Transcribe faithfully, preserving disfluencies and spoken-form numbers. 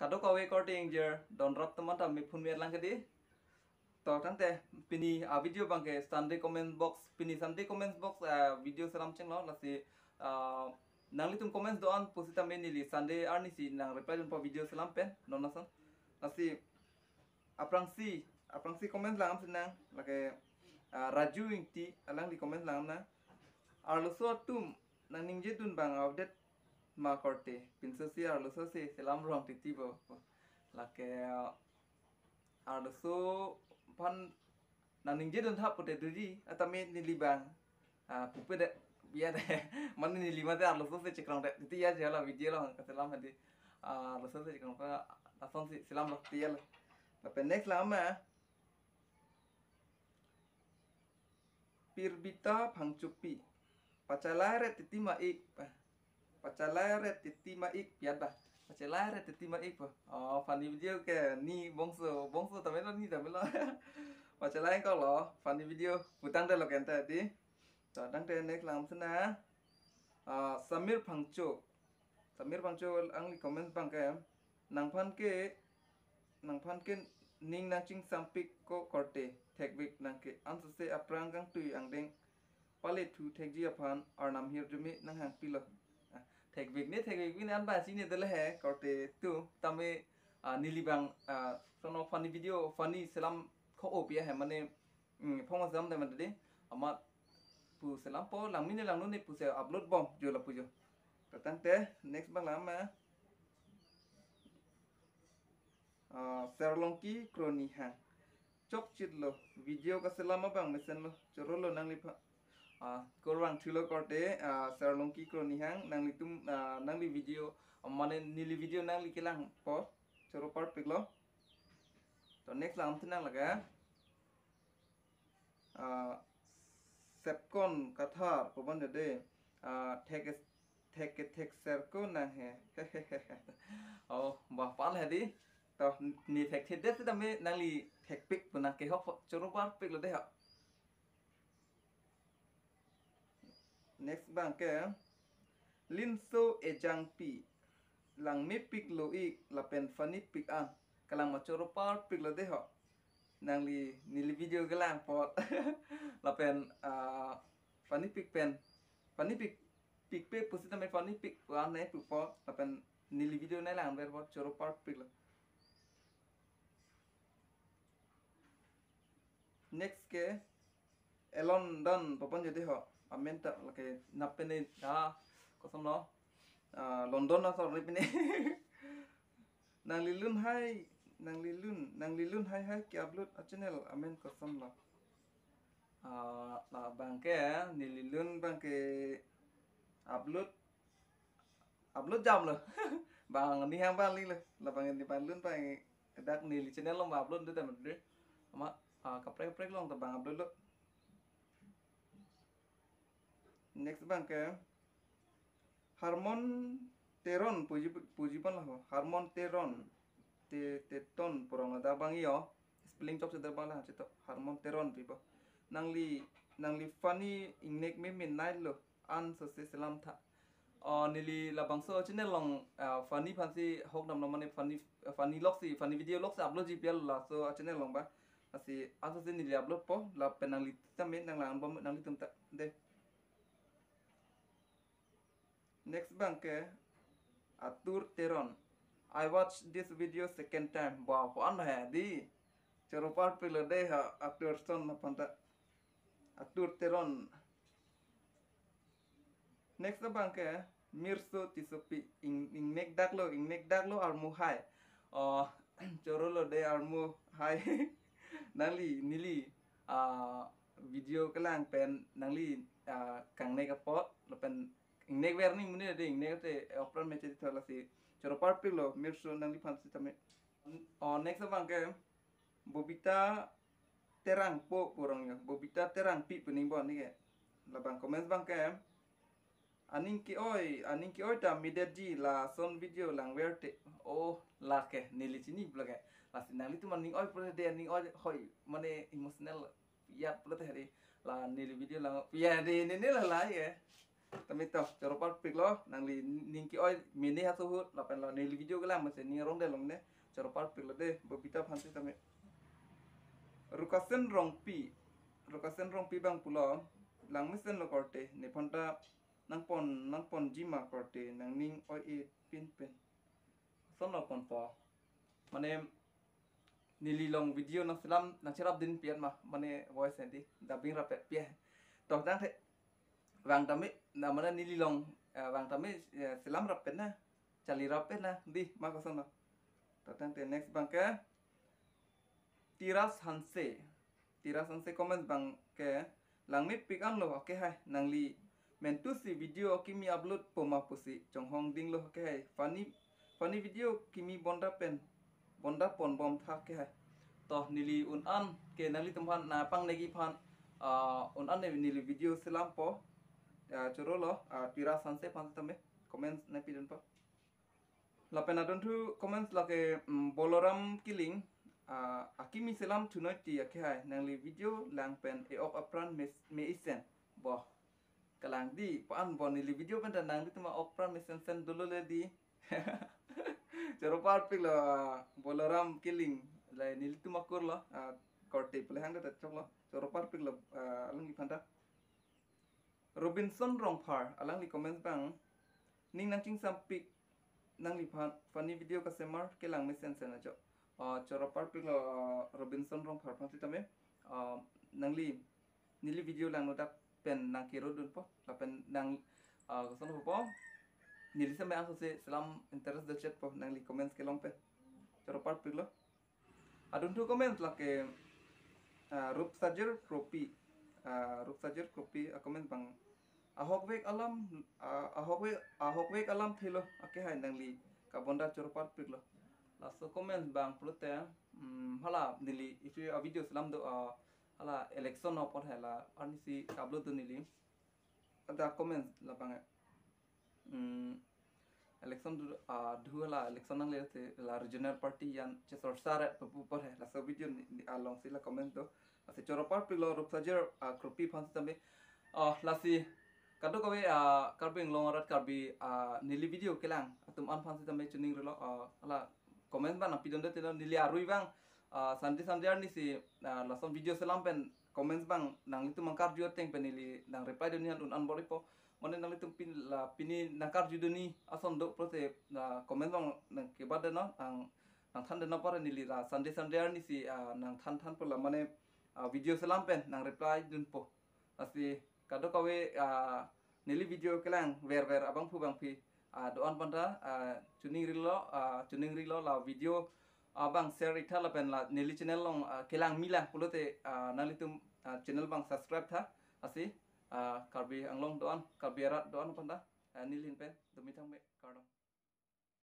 Kadokave korte ingjir, don rap teman tame phun mi lang kedi. To tangte pini a video abangke Sunday comment box, pini Sunday comment box a video selam chenglo, lasi ah, nanglitum comments do-an pusitame neli Sunday arnisi nang reply dunpo video selam pen, non ason. Lasi aphrangsi, aphrangsi comment lang si nang, lake ah, Raju Ingti alangli comment lang na. Arloso atum nang ningje dun abang update ma korte, pinso si arloso si selam rong titi bo. Lake ah, arloso aphan nang ningje dun tha pute duji, atame neli abang ah, pupe de, biya de. Mane neli mate arloso si chekrong de, titi ya jala video lo kaselam hadi. Ah, arloso si chekrong pa, lason si selam lo titi ya lo. Lapen next lang ma Pirbita Phangchopi. Pachalai re titi ma ik pa. Pachalai re titi ma ik, piat ba. Pachalai re titi ma ik pa. Oh, funny video ke ni bongso, bongso tame lo, ni tame lo. Pachalai ko lo, funny video putang de lo kenta di. To tangte next lang si na. Ah, Samir Phangcho. Samir Phangcho alangli comment abangke, nangphan ke, nangphan ke ning nangchingsampik ko korte, thekvik nang ke ansose aphrang kangtui angdeng pale thu thekji aphan arnam hirjume nanghangpilo. Ah, thekvik ne thekvik ne an ba si ne dele he korte tu tame ah, neli abang ah, sono funny video, funny selam ko opi he mane Hmm, phong asam dam tadi. Amat pu selam po, langmi ne langno ne pu se upload bom jo lapu jo. To tangte next abang lang ma. Ah, Serlongki Kronihang. Chokchit lo video kaselam abang mesen lo. Choro lo nangliphan. Ah, korang thulo korte, ah, Serlongki Kronihang nanglitum, ah, nangli video, ah, mane neli video nangli kelang po. Choro parpik lo. To next lang si nang lake. Ah, Sepkon Kathar pu abang jade, ah, thek thek thek serko nang he. Oh, ba pal he di. To ni thek thek det tame nangli thekpik pu nang kehok choro parpik lo de ha. Next abangke Linso Ejangpi. Langmepik lo ik lapen funny pik an. Kalang ma choro parpik lo de ho. Nangli neli video kelang pot. Lapen ah, funny pik pen. Funny pik, pik pe pusitame funny pik pu an ne pu pot. Lapen neli video ne lang ver pot, choro parpik lo. Next ke Elon Dan pu abang jade ho. Amen ta lake nap pen ne ah, koson lo. Ah, London asor ne pen ne. Nangli lun hai, nangli lun, nangli lun hai hai ke upload a channel amen koson lo. Ah, labangke, neli lun abangke upload, upload jam lo. Bang ni hang bang li lo. Labang ni bang lun bang dak neli channel along bang upload de dam de. Ama ah, kaprek kaprek along ta bang upload lo. Next abangke Harmon Teron puji puji pon lo ho. Harmon Teron te te ton porong ada bang iyo. Spelling chokche da bang la chito. Harmon Teron pi bo. Nangli nangli funny ingnek me min nai lo. An so se selam tha. Oh, neli labangso channel along ah, funny aphansi hok dam lo mane funny funny lok si funny video lok si upload ji pi laso channel along ba. Lasi an so se neli upload po lapen nangli tame nang lang bom nanglitum ta de. Next abangke Atur Teron. I watch this video second time. Ba ko an he di. Choro parpik lo de ha Atur son aphan ta. Atur Teron. Next abangke Mirso Tissopi. Ing ingnek dak lo, ingnek dak lo armu hai. Oh, choro lo de armu hai. Nangli neli ah, video kelang pen nangli ah, kangnek apot lapen ingnek ver ning muni de ingnek te opran me chedi thola si choro parpik lo Mirso nangliphan sitame. Oh, next abangke Bobita Terang po porong yo. Bobita Terang pi pu ning bon ni ke. Labang comments abangke aning ke-oi, aning ke-oi ta midet ji lason video lang ver te. Oh, lake neli chini lake. Lasi nanglitum aning oi pura de aning oi hoi mane emotional ya pura te hari la neli video lang ya de ne ne la la ye. Tame to, choro parpiklo, nangli ning ke-oi mene ha suhut, lapen la neli video kelang masi ning rong de long ne, choro parpiklo de, Bobita aphan sitame. Rukasen Rongpi, Rukasen Rongpi abang pulo, langmesen lo korte, nephan ta nangpon, nangponji ma korte, nangning oi-e pinpen. Son lo ponpo. Mane neli along video nangselam, nangcherap din piat ma, mane voice nanti, dubbing rap piat. To tangte, vang tame, na mane neli along, eh, vang tame, eh, selam rap na, charli rap na, di, ma koson lo. To tangte next abang ke, Tiras Hanse. Tiras Hanse comments abang ke, langmepik anlo, okay hai, nangli mentu si video kimi upload po ma pusi chonghong dinglo, okay hai. Funny, funny video kimi bonda pen, bonda ponbom tha, okay hai. To neli un-an ke nanglitum aphan, nangpangnegi aphan, ah, un-an ne neli video selampo, ah, chorolo, ah, Tiras Hanse aphan tame comments nangpidunpo. Lapen adunthu comments lake, mm, Boloram Killing, ah, akimi selam thunoi ti, okay hai, nangli video lang pen e-ok apran mes-, me-isen. Bo. Kalang di, pa-an bo, neli video pen ta nanglitum a-ok apran mesensen dolo le di. Choro parpiklo, ah, Boloram Killing, la nelitum akur lo, ah, korte pule hang ta choklo. Choro parpiklo, ah, alangliphan ta. Robinson Rongphar, alangli comments abang, ning nangchingsampik, nangliphan funny video kasemar kelang mesensen ajo. Ah, choro parpiklo, ah, Robinson Rongphar aphan sitame, ah, nangli neli video langno dak pen nangkero dunpo, lapen nang, ah, koson po, neli same angso se selam interest dochet po, nangli comments kelong pen. Choro parpiklo. Adunthu comments lake, ah, Rupsajir Kropi. Ah, Rupsajir Kropi a-comment abang, ahokvek alam, ah, ahokvek, ahokvek alam thelo, okay hai, nangli kabonda choro parpiklo. Laso comments abang pulote, mm, hala neli isi a-video selam do, ah, hala election apor hai, la arnisi upload do neli. Ada comments labang, eh. Hmm, election do, ah, do hala election nangle te la regional party an chesor sar pu pu apor hai, laso video ni, ni alongsi la comment do. Lasi choro parpiklo Rupsajir, ah, Kropi aphan sitame. Ah, lasi kadokave, ah, Karbi Anglong arat Karbi, ah, neli video kelang atum an aphan sitame chuning rilo, ah, hala comments abang nangpidunde tino, neli arui abang, ah, Sunday Sunday arnisi, ah, lason video selam pen comments abang nanglitum nangkarju ateng pen neli nangreply dunji aphan un-an bor-ipo. Mane nanglitum pin la pini nangkarju dunji ason do pulote, ah, comments abang nangkebat dunnon, nang, nangthan dunnon apor neli la Sunday Sunday arnisi, ah, nangthan thanpo la mane, ah, video selam pen nangreply dunpo. Lasi kadokave, ah, neli video kelang verver abangphu bangphi, ah, do-an aphan ta, ah, chuning rilo, ah, chuning rilo, la video, ah, abang share iktha lapen la neli channel along, ah, kelang milang pulote, ah, nanglitum, ah, channel abang subscribe tha. Lasi, ah, Karbi Anglong do-an, Karbi arat do-an aphan ta, ah, neli ahin pen dumi thangme, kardom.